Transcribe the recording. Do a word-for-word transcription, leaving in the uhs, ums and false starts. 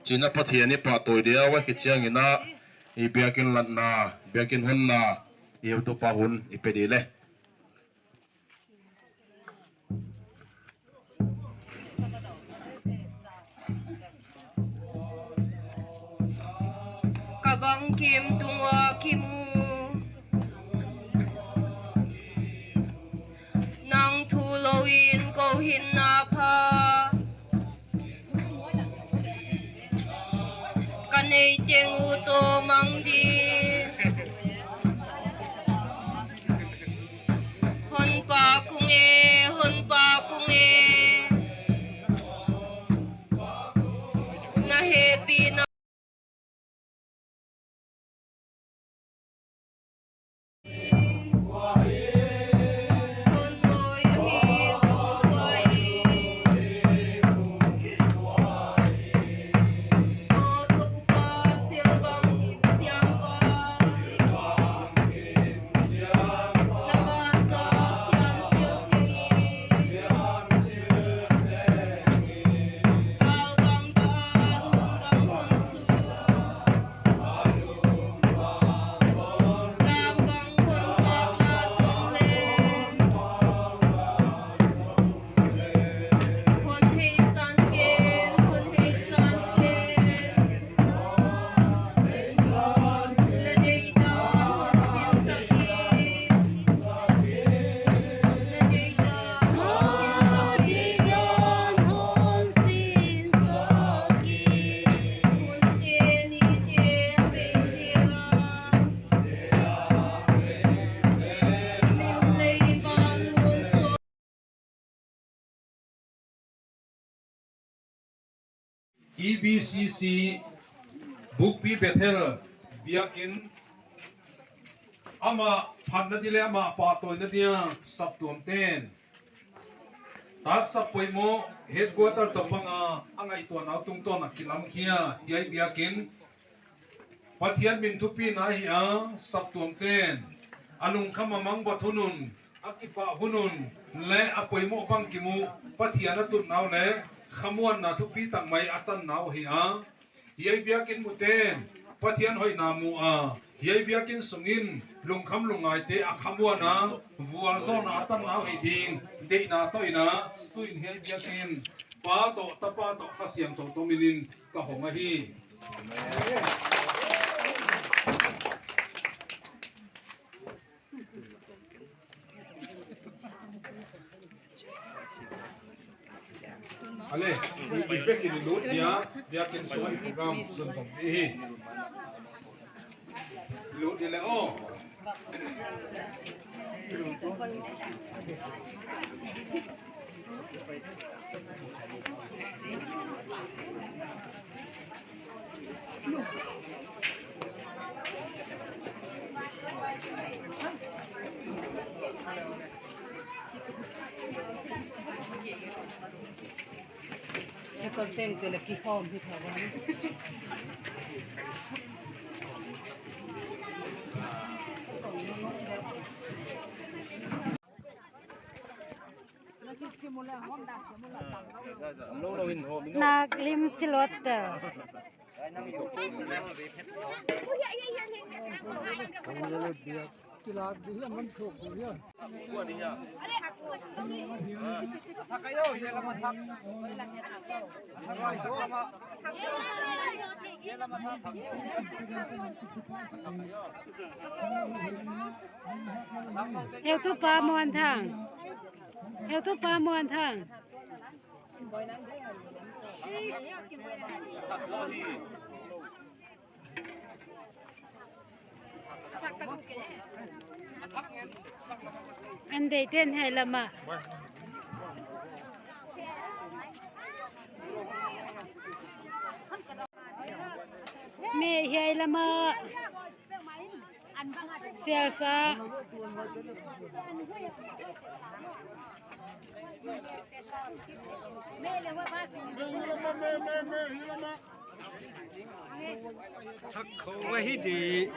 Cina Pathian i pahtawi dia, a khit ciangin ah i biakinn latna, biakinn honna, i heutupa hun i pe dih le. Ka bangkim tungah kimu, nang thu loin ko hinna pha, ka nei teng uh tawh mang ding. Honpa kung e, Honpa kung e, na hehpihna E B C C Bukpi Bethel biakinn, amah phatna ding le amah pahtawina ding a saptuamten taksap poimawh headquarter tawh panga a ngaihtuahna uh tungtawn a kilamkhia hiai biakinn Pathian min thupina ahi a, saptuamten a lungkham a mangbat hun un, a kipah hun un le a poimawh bangkim uh Pathian a tutna uh le khamuanna thupi tak mai a tanna uh ahi a, hiai biakinn muten Pathian hoihna mu a, hiai biakinn sungin lungkham lungngaite a khamuanna, vualzawlna a tanna uh hi ding deihna tawh in a, tuin hiai biakinn Pa tawh, Tapa tawh, Kha Siangtho tawh minin ka hong ahi. Ale, i, i bekin i lut dia, biakinn sungah i program sunzom dih hi. I lut dia le aw. Nak lim ci luat teh. Heutupa Muan Thang. Heutupa Muan Thang. An deihte hiai lamah. Meh hiai lamah. Sialsa. Thak khong ahi dih.